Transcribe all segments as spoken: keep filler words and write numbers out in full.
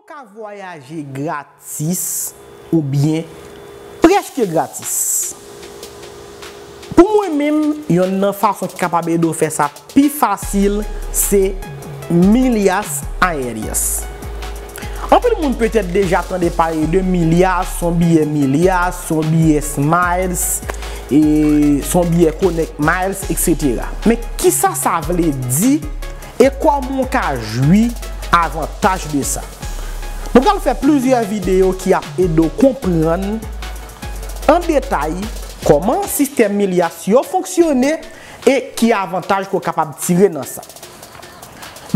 Ka vwayaje gratis oubyen prèske gratis. Pou mwen menm, yonn nan fason ki kapab ede w fè sa pi fasil, se Milyas Aéreas. Anpil moun petèt deja tande pale de Milyas, se yon biyè Milyas, se yon biyè Smiles, e se yon biyè Connect Miles, et cetera. Men kisa sa vle di e kòman w ka jwi avantaj de sa? Nou pral fè plizyè videyo ki ap ede w konprann an detay kòman sistèm Milyas yo fonksyone e ki avantaj ke w kapab tire nan sa.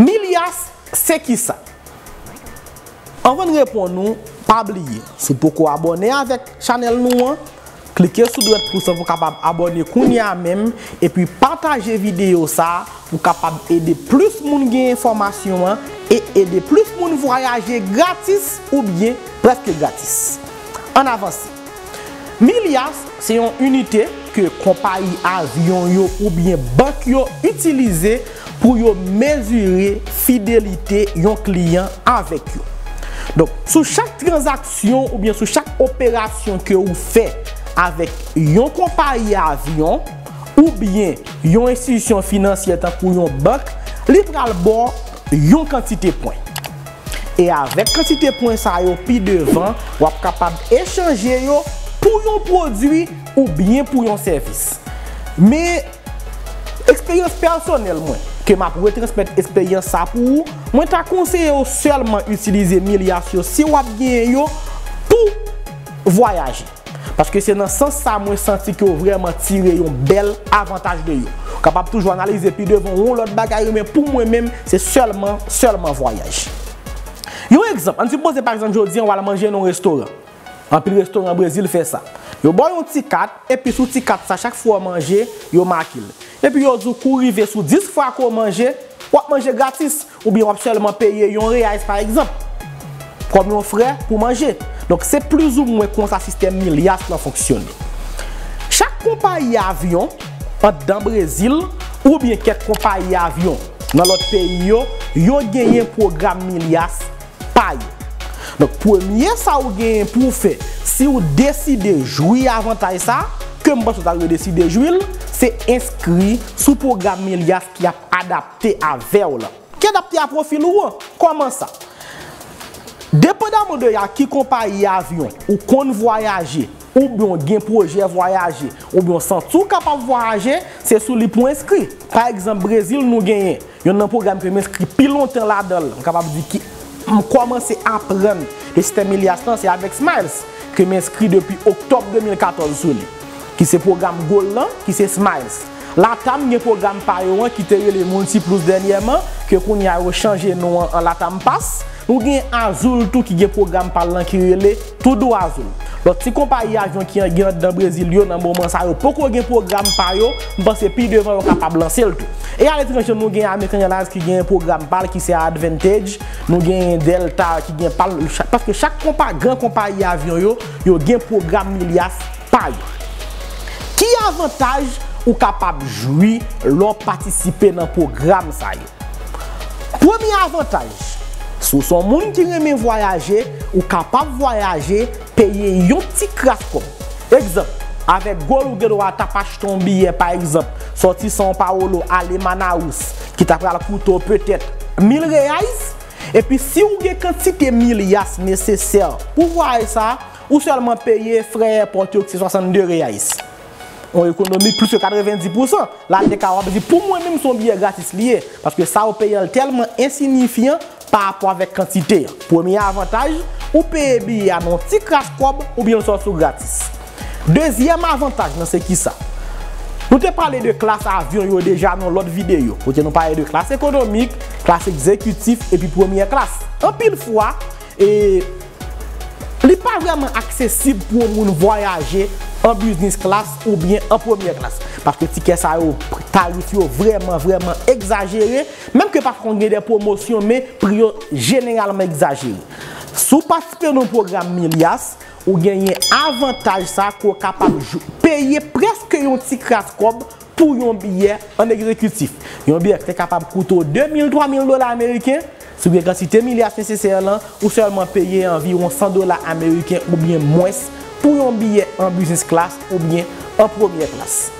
Milyas, se kisa? Anvan n reponn ou, pa bliye, si w poko abòne avèk chanèl nou an, klike sou dwèt pous lan pou w kapab abòne kounye a menm, epi pataje videyo sa a pou w kapab ede plis moun gen enfòmasyon an e ede plis moun vwayaje gratis oubyen prèske gratis. Ann avanse. Milyas se yon inite ke konpayi avyon yo oubyen bank yo itilize pou yo mezire fidelite yon kliyan avèk yo. Donk, sou chak tranzaksyon oubyen sou chak operasyon ke ou fè avèk yon konpayi avyon oubyen yon enstitisyon finansyè tankou yon bank, li pral ba w yon kantite pwen. E avèk kantite pwen sa yo pi devan, w ap kapab echanje yo pou yon pwodui oubyen pou yon sèvis. Men, eksperyans pèsonèl mwen, ke m ap retransmèt eksperyans sa pou ou, mwen ta konseye w sèlman itilize Milyas yo si w ap genyen yo pou vwayaje. Paske se nan sans sa mwen santi ke w vrèman tire yon bèl avantaj de yo. W kapab toujou analize pi devan yon lòt bagay yo, men pou mwen menm, se sèlman, sèlman vwayaj. Yon egzanp, ann sipoze pa egzanp jodi an w al manje nan yon restoran. Anpil restoran Brezil fè sa. Yo ba w yon ti kat, epi sou ti kat sa, chak fwa w manje, yo make l. Epi yo di w kou rive sou dis fwa ke w manje, w ap manje gratis, oubyen w ap sèlman peye yon reais pa egzanp, kòm yon frè pou manje. Donk, se plizoumwen konsa sistèm Milyas lan fonksyone. Chak konpayi avyon anndan Brezil oubyen kèk konpayi avyon nan lòt peyi yo, yo genyen pwogram Milyas pa yo. Donk, premye sa ou genyen pou w fè, si w deside jwi avantaj sa, ke m panse w ta dwe deside jwi l, se enskri sou pwogram Milyas ki ap adapte avè w lan. Ki adapte a pwofil ou an. Kòman sa? Depandaman de a ki konpayi avyon ou konn vwayaje, oubyen w gen pwojè vwayaje, oubyen w santi w kapab vwayaje, se sou li pou w enskri. Pa egzanp, Brezil, nou genyen yonn nan pwogram ke m enskri pi lontan ladan l, m kapab di ki m kòmanse aprann de sistèm Milyas lan, se avèk Smiles, ke m enskri depi oktòb de mil katòz sou li, ki se pwogram Gold lan, ki se Smiles. Latam gen pwogram pa yo an ki te rele Multiplus dènyèman, ke kounye a yo chanje non an an Latam Pass. Nou gen Azul tou ki gen pwogram pa l lan ki rele Tudo Azul. Lòt ti konpayi avyon ki gen anndan Brezil yo nan moman sa yo poko gen pwogram pa yo, m panse pi devan yo kapab lanse l tou. E aletranje nou gen American Airlines ki gen pwogram pa l ki se Advantage, nou gen Delta ki gen pa l, paske chak konpa, gran konpayi avyon yo, yo gen pwogram Milyas pa yo. Ki avantaj ou kapab jwi lè w patisipe nan pwogram sa yo? Premye avantaj, si w se yon moun ki renmen vwayaje, ou kapab vwayaje, peye yon ti kras kòb. Egzanp, avèk Gold ou gen dwa t ap achte yon biyè, pa egzanp, sòti São Paulo ale Manaus, ki ta pral koute w petèt mil reais, epi si w gen kantite Milyas nesesè pou vwayaj sa, ou sèlman peye frè èpòt yo ki se swasannde reais. Yon ekonomi plis ke katrevendi pousan. La te ka w ap di, pou mwen menm, se yon biyè gratis li ye, paske sa ou peye an tèlman ensinifyan pa rapò avèk kantite an. Premye avantaj, ou peye biyè a nan yon ti kras kòb oubyen l sòti w gratis. Dezyèm avantaj lan se kisa? Nou te pale de klas avyon yo deja nan lòt videyo, kote nou pale de klas ekonomik, klas egzekitif epi premyè klas. Anpil fwa, e, li pa vrèman aksesib pou yon moun vwayaje an business class oubyen an premyè klas. Paske tikè sa yo, tarif yo vrèman, vrèman egzajere. Menm ke pafwa konn gen de pwomosyon, men pri yo jeneralman egzajere. Si w patisipe nan yon pwogram Milyas, ou genyen avantaj sa ke w kapab jou-, peye prèske yon ti kras kòb pou yon biyè an egzekitif. Yon biyè ki te kapab koute w de mil, twa mil dola ameriken, Si w gen kantite milyas nesesè lan, ou sèlman peye anviwon san dola ameriken oubyen mwens pou yon biyè an business class oubyen an premyè klas.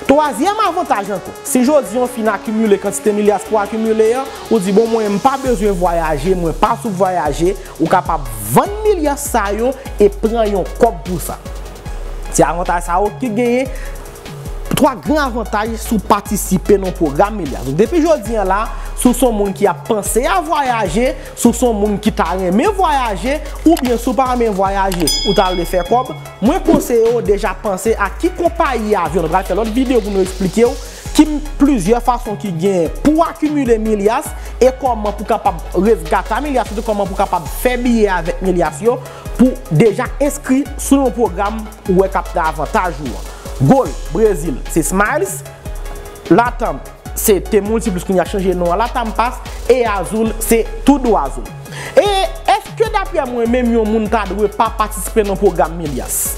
Twazyèm avantaj ankò, si jodi a w fin akimile kantite milyas ke w akimile an, ou di, "Bon, mwen, m pa bezwen vwayaje, mwen pa sou vwayaje," ou kapab vann milyas sa yo e pran yon kòb pou sa. Se avantaj sa yo ki genyen twa gran avantaj si w patisipe nan pwogram milyas. Donk, depi jodi a la, si w se yon moun ki ap panse a vwayaje, si w se yon moun ki ta renmen vwayaje, oubyen si w pa renmen vwayaje, ou ta vle fè kòb, mwen konseye w deja panse a ki konpayi avyon. Nou pral fè lòt videyo pou nou eksplike w ki plizyè fason ki genyen pou akimile milyas e kòman pou kapab resgate milyas, sitou kòman pou kapab fè biyè avèk milyas yo pou deja enskri sou yon pwogram ou wè k ap nan avantaj ou an. Gold, Brezil, se Smiles. Latam, se T-Multi Plus, kounye a chanje non an Latam Pass, e Azul, se Tudo Azul. E èske, daprè mwen menm, yon moun ta dwe pa patisipe nan pwogram milyas?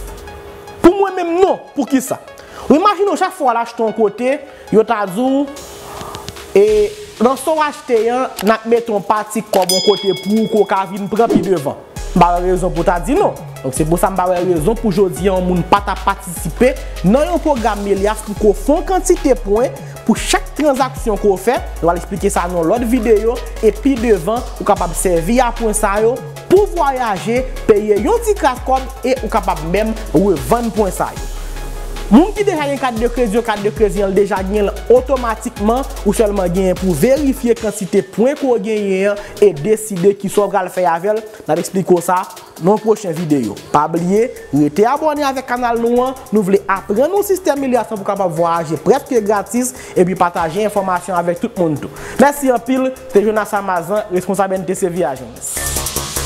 Pou mwen menm, non. Poukisa? Ou imajine w, chak fwa w al achte yon kote, yo ta di w, e nan sa w achte an, n ap mete yon pati kòb yon kote pou ou, ke w ka vin pran pi devan. M pa wè rezon pou w ta di non. Donk, se pou sa m pa wè rezon pou jodi a yon moun pa ta patisipe nan yon pwogram milyas pou ke w fè yon kantite pwen pou chak tranzaksyon ke w fè. Nou pral eksplike sa nan yon lòt videyo. E pi devan, ou kapab sèvi a pwen sa yo pou vwayaje, peye yon ti kras kòb e ou kapab menm revann pwen sa yo. Moun ki deja gen kat de kredi yo, kat de kredi an, l deja genyen l otomatikman. Ou sèlman genyen pou verifye kantite pwen ke w genyen an e deside kisa w pral fè avè l. N ap eksplike w sa nan yon pwochen videyo. Pa bliye, rete abòne avèk kanal nou an. Nou vle aprann ou sistèm milyas lan pou w kapab vwayaje prèske gratis epi pataje enfòmasyon avèk tout moun tou. Mèsi anpil. Se te Jonas Amazan, responsab N T C V Agency.